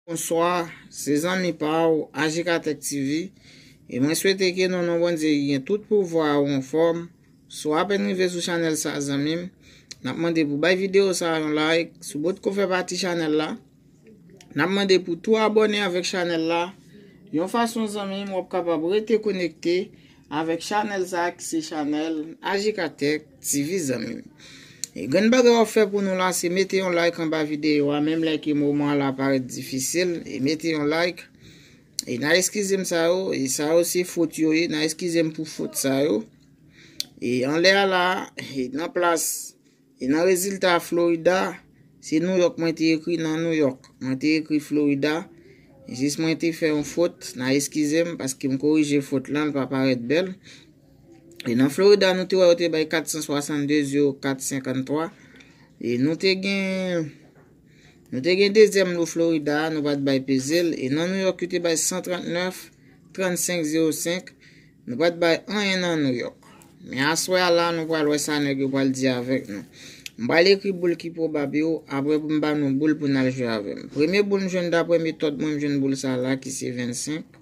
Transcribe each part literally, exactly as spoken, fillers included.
Bonswa, se zanmi pa w, Ajikatèk T V. E mwen swete ke nan non Bondye ki gen tout pouvwa ou anfòm. Si w apèn rive sou chanèl sa, zanmi m, n ap mande pou bay videyo sa yon like. Si w potko fè pati chanèl la, n ap mande pou tou abòne avèk chanèl la. Yon fason, zanmi m, w ap kapab rete konekte avèk chanèl sa ki se chanèl Ajikatèk T V, zanmi m. E grenn bagay w ap fè pou nou la, se mete yon like anba videyo a, menm lè ke moman an la parèt difisil, e mete yon like. E n a eskize m sa yo, e sa yo se fot yo ye, n a eskize m pou fot sa yo. E anlè a la, e nan plas, e nan rezilta Florida, se New York mwen te ekri, nan New York mwen te ekri Florida. Jis mwen te fè yon fot, n a eskize m paske m korije fot lan, l pa parèt bèl. E nan Florida, nou te wè yo te bay kat san swasannde, zewo kat senkanntwa. E nou te gen, nou te gen dezyèm lo Florida, nou pa t bay peze l. E nan New York, yo te bay san trannèf, trannsenk, zewo senk. Nou pa t bay anyen nan New York. Men aswè a la, nou pral wè sa nèg yo pral di avèk nou. M pral ekri boul ki pwobab yo, apre pou m ba nou boul pou n al jwe avè m. Premye boul m jwenn daprè metòd mwen, m jwenn boul sa la ki se vennsenk.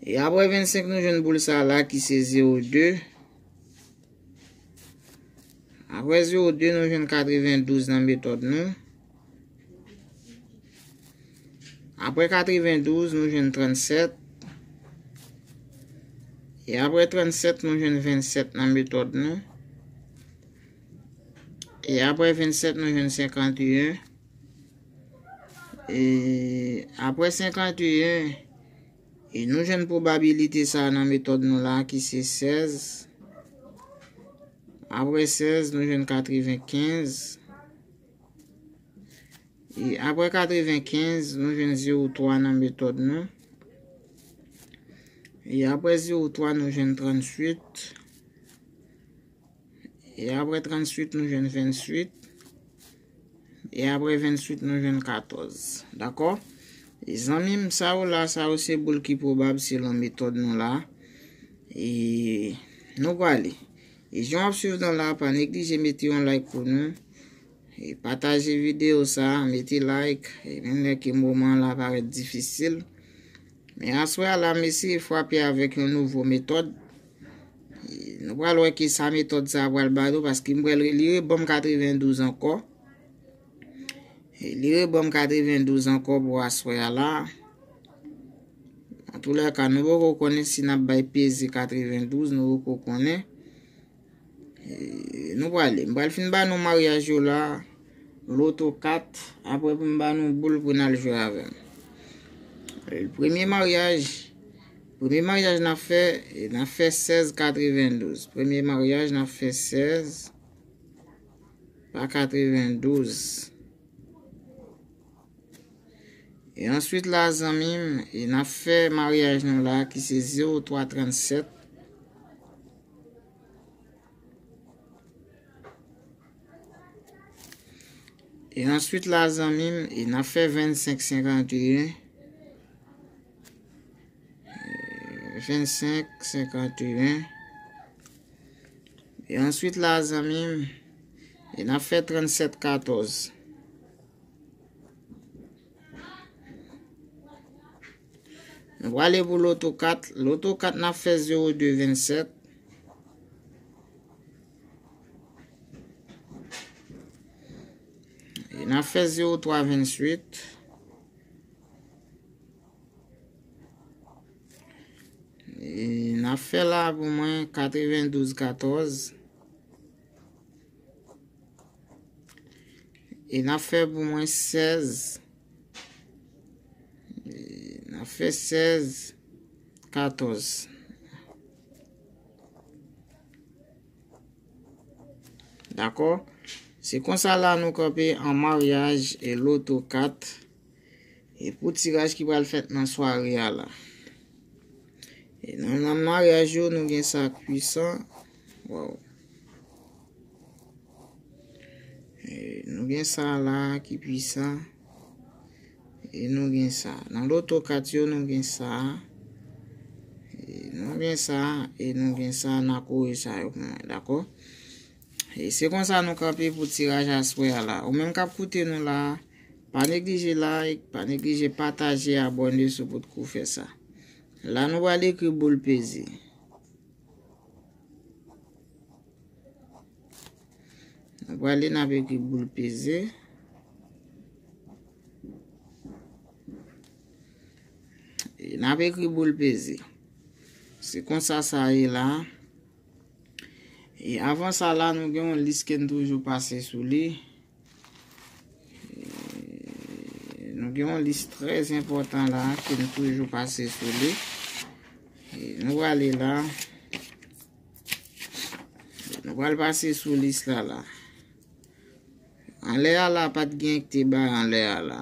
E apre vennsenk, nou jwenn boul sa la ki se zewo de. Apre zewo de, nou jwenn katrevendouz nan metòd nou. Apre katrevendouz, nou jwenn trannsèt. E apre trannsèt, nou jwenn vennsèt nan metòd nou. E apre vennsèt, nou jwenn senkanteyen. E apre senkanteyen, e nou jwenn pwobabilite sa a nan metòd nou la ki se sèz. Apre sèz, nou jwenn katrevenkenz. E apre katrevenkenz, nou jwenn zewo twa nan metòd nou. E apre zewo twa, nou jwenn trannuit. E apre trannuit, nou jwenn vennuit. E apre vennuit, nou jwenn katòz. Dakò? E zanmi m, sa yo la, sa yo se boul ki pwobab selon metòd nou la. E nou prale. E jan w ap swiv nou la, pa neglije mete yon like pou nou. E pataje videyo sa, mete like. E menm lè ke moman an la parèt difisil. Men aswè a la, m eseye frape avèk yon nouvo metòd. E nou pral wè ki sa metòd sa a pral ba nou, paske m pral li rebanm katrevendouz ankò. E li rebanm katrevendouz ankò pou aswè a la. Antoulèka, nou poko konnen si n ap bay peze katrevendouz, nou poko konnen. E nou prale. M pral fin ba nou maryaj yo la. Loto kat, apre pou m ba nou boul pou n al jwe avè m. E premye maryaj, premye maryaj n ap fè, e n ap fè sèz katrevendouz. Premye maryaj, n ap fè sèz pa katrevendouz. E answit la, zanmi m, e n ap fè maryaj nou la, ki se zewo twa trannsèt. E answit la, zanmi m, e n ap fè vennsenk senkanteyen. Vennsenk senkanteyen. E answit la, zanmi m, e n ap fè trannsèt katòz. Nou prale pou loto kat. Loto kat, n ap fè zewo de vennsèt. E n ap fè zewo twa vennuit. E n ap fè la pou mwen katrevendouz katòz. E n ap fè pou mwen sèz. E n ap fè sèz katòz. Dakò? Se konsa la nou kanpe an maryaj e loto kat. E pou tiraj ki pral fèt nan sware a la. E nan, nan maryaj yo, nou gen sa k pwisan. Waw. E nou gen sa la ki pwisan. E nou gen sa. Nan loto kat yo, nou gen sa. E nou gen sa. E nou gen sa. N a kore sa yo pou mwen. Dakò? E se konsa nou kanpe pou tiraj aswè a la. Ou menm k ap koute nou la, Pa neglije like, pa neglije pataje, abòne si w potko fè sa. La nou pral ekri boul peze. Nou prale, n ap ekri boul peze. E n ap ekri boul peze. Se konsa sa ye la. E avan sa la, nou gen yon lis ke n toujou pase sou li. E nou gen yon lis trè enpòtan la ke n toujou pase sou li. E nou prale la. Nou pral pase sou lis la la. Anlè a la, pa t gen ki te bay anlè a la.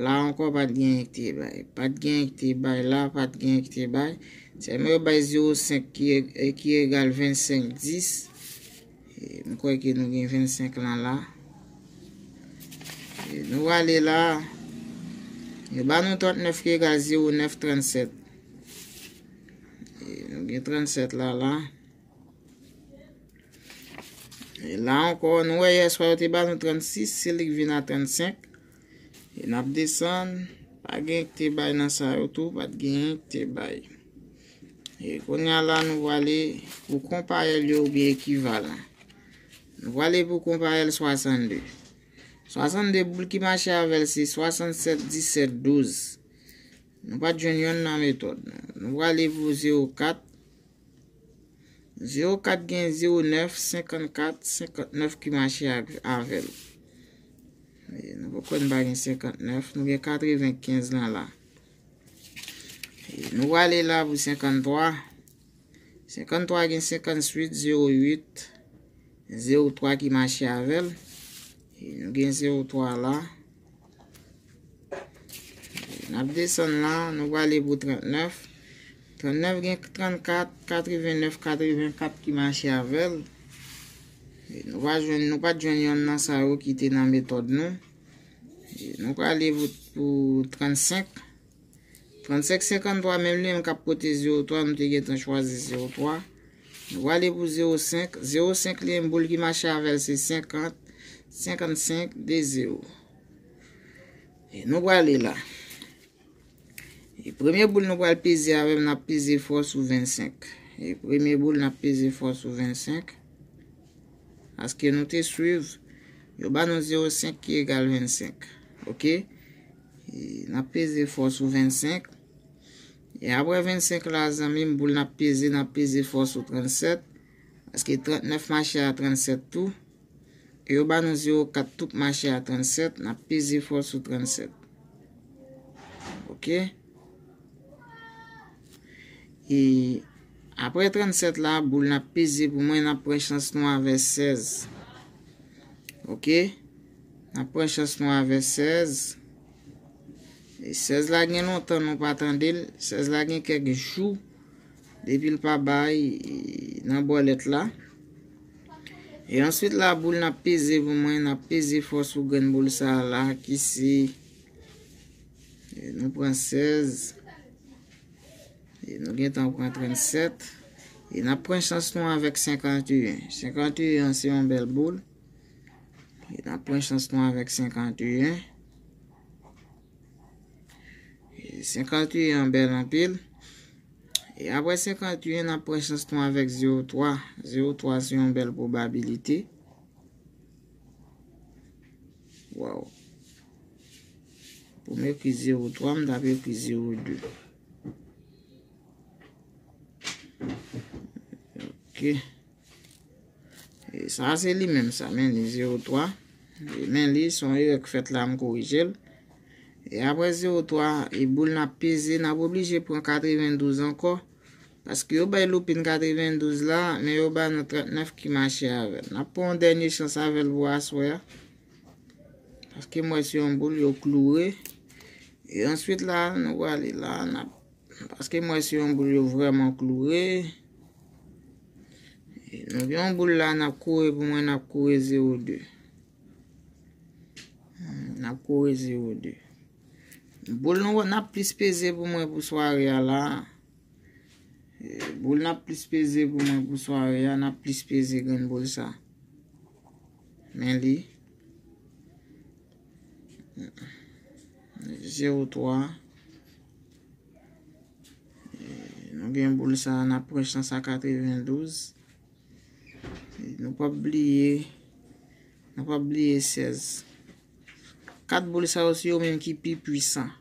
La ankò, pa t gen ki te bay. Pa t gen ki te bay la, pa t gen ki te bay. Sèlman yo bay zewo senk ki, e, ki egal vennsenk dis. E, m kwè ke nou gen vennsenk lan la. E, nou prale la. Yo ba nou trannèf ki egal zewo nèf trannsèt. E, nou gen trannsèt la la. E la ankò, nou wè yèswa yo te ba nou trannsis, se li k vin a trannsenk. E n ap desann, pa gen ki te bay nan sa yo tou, pa t gen ki te bay. E kounye a la, nou prale pou konparèl yo oubyen ekivalan. Nou prale pou konparèl swasannde. Swasannde boul ki mache avè l se swasannsèt disèt douz. Nou pa t jwenn yonn nan metòd nou. Nou prale pou zewo kat. Zewo kat gen zewo nèf, senkannkat, senkannèf ki mache ak, avè l. E, nou poko n pa gen senkannèf, nou gen katrevenkenz lan la. E, nou prale la pou senkanntwa. Senkanntwa gen senkantuit, zewo uit, zewo twa ki mache avè l. E, nou gen zewo twa la. N ap desann la, nou prale pou trannèf. Trannèf gen trannkat, katrevennèf, katrevenkat ki mache avè l. E nou pa jwenn, nou pa t jwenn yonn nan sa yo ki te nan metòd nou. E nou prale pou, pou trannsenk. Trannsenk, senkanntwa, menm li menm k ap pote zewo twa, nou te gentan chwazi zewo twa. Nou prale pou zewo senk. Zewo senk li menm boul ki mache avè l se senkant, senkannsenk, de zewo. E nou prale la. E premye boul nou pral peze avè m, n ap peze fò sou vennsenk. E premye boul n ap peze fò sou vennsenk. Paske nou te swiv, yo ba nou zewo senk ki egal vennsenk. Oke? E n ap peze fò sou vennsenk. E apre vennsenk la, zanmi m, boul n ap peze, n ap peze fò sou trannsèt. Paske trannèf mache a trannsèt tou. E yo ba nou zewo kat tou k mache a trannsèt, n ap peze fò sou trannsèt. Oke? E apre trannsèt la, boul n ap peze pou mwen, n ap pran chans nou avè sèz. Oke? N ap pran chans nou avè sèz. E sèz la gen lontan nou pa tande l. Sèz la gen kèk jou depi l pa bay, e, nan bòlèt la. E answit la, boul n ap peze pou mwen, n ap peze fò sou grenn boul sa a la, ki se, e, nou pran sèz. E nou gentan pran trannsèt. E n ap pran chans nou avèk senkanteyen. Senkanteyen an se yon bèl boul. E n ap pran chans nou avèk senkanteyen. E senkanteyen an bèl anpil. E apre senkanteyen, n ap pran chans nou avèk zewo twa. Zewo twa se yon bèl pwobabilite. Waw. Pou m ekri zewo twa, m t ap ekri zewo de. Oke. E sa se li menm sa, men li zewo twa. E men li, se yon erè k fèt la, m korije l. E apre zewo twa, e boul n ap peze, n ap oblije pran katrevendouz ankò. Paske yo bay loupin katrevendouz la, men yo ba nou trannèf ki mache avè l. N ap pran yon dènye chans avè l pou aswè a. Paske m wè se yon boul yo kloure. E answit la, nou prale la, n ap, paske m wè se yon boul yo vrèman kloure. E nou gen yon boul la, n ap kore pou mwen, n ap kore zewo de. Hmm, n ap kore zewo de. Boul nou, n ap plis peze pou mwen pou sware a la. E, boul n ap plis peze pou mwen pou sware a, n ap plis peze grenn boul sa. Men li. Zewo twa. Nou gen boul sa, n ap pran chans a katrevendouz. Nou p ap bliye, nou p ap bliye sèz. Kat boul sa yo, se yo menm ki pi pwisan.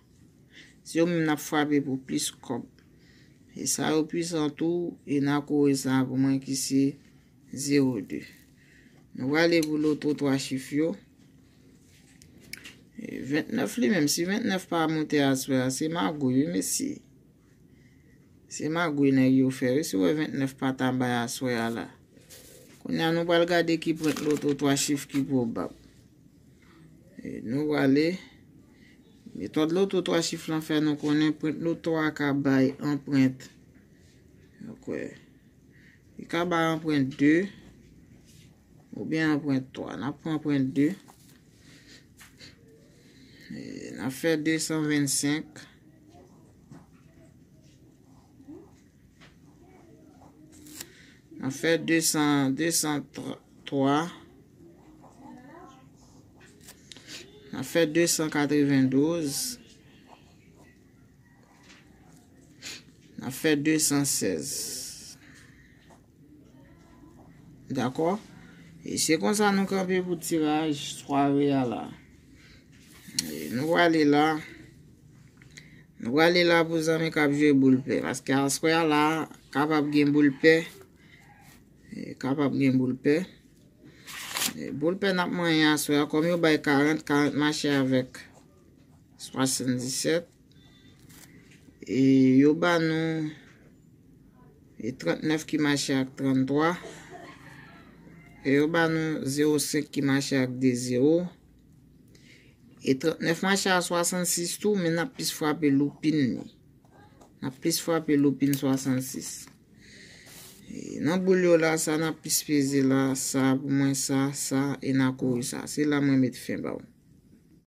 Se yo menm n ap frape pou plis kòb. E sa yo pwisan tou, e n a kore sa pou mwen ki se zewo de. Nou prale pou loto twa chif yo. E ventnèf li menm, si ventnèf pa moute aswè a, se magouy, wi, mesye. Se magouy nèg yo fè, wi, si w wè ventnèf pa ta bay aswè a la. Kounye a, nou pral gade ki prent loto twa chif ki pwobab. E nou prale. Metòd loto twa chif lan fè nou konnen prent loto a ka bay anprent. Donk, wè. Li ka bay anprent de oubyen anprent twa. N ap pran anprent de. E, n ap fè de san vennsenk. N ap fè de san, de san twa. N ap fè de san katrevendouz. N ap fè de san sèz. Dakò? E se konsa nou kanpe pou tiraj sware a la. E nou prale la. Nou prale la pou zanmi k ap jwe boul pè. Paske aswè a la, kapab gen boul pè. E kapab gen boul pè. E boul pè n ap manyen aswè a. Kòm yo bay karant, karant mache avèk swasanndisèt. E yo ba nou, e trantnèf ki mache ak tranntwa. E yo ba nou zewo senk ki mache ak de zewo. E trantnèf mache a swasannsis tou, men n ap plis frape loupin li. N ap plis frape loupin swasannsis. E nan boul yo la, sa n ap plis peze la, sa pou mwen, sa, sa, e n a kore sa. Se la mwen met fen ba w.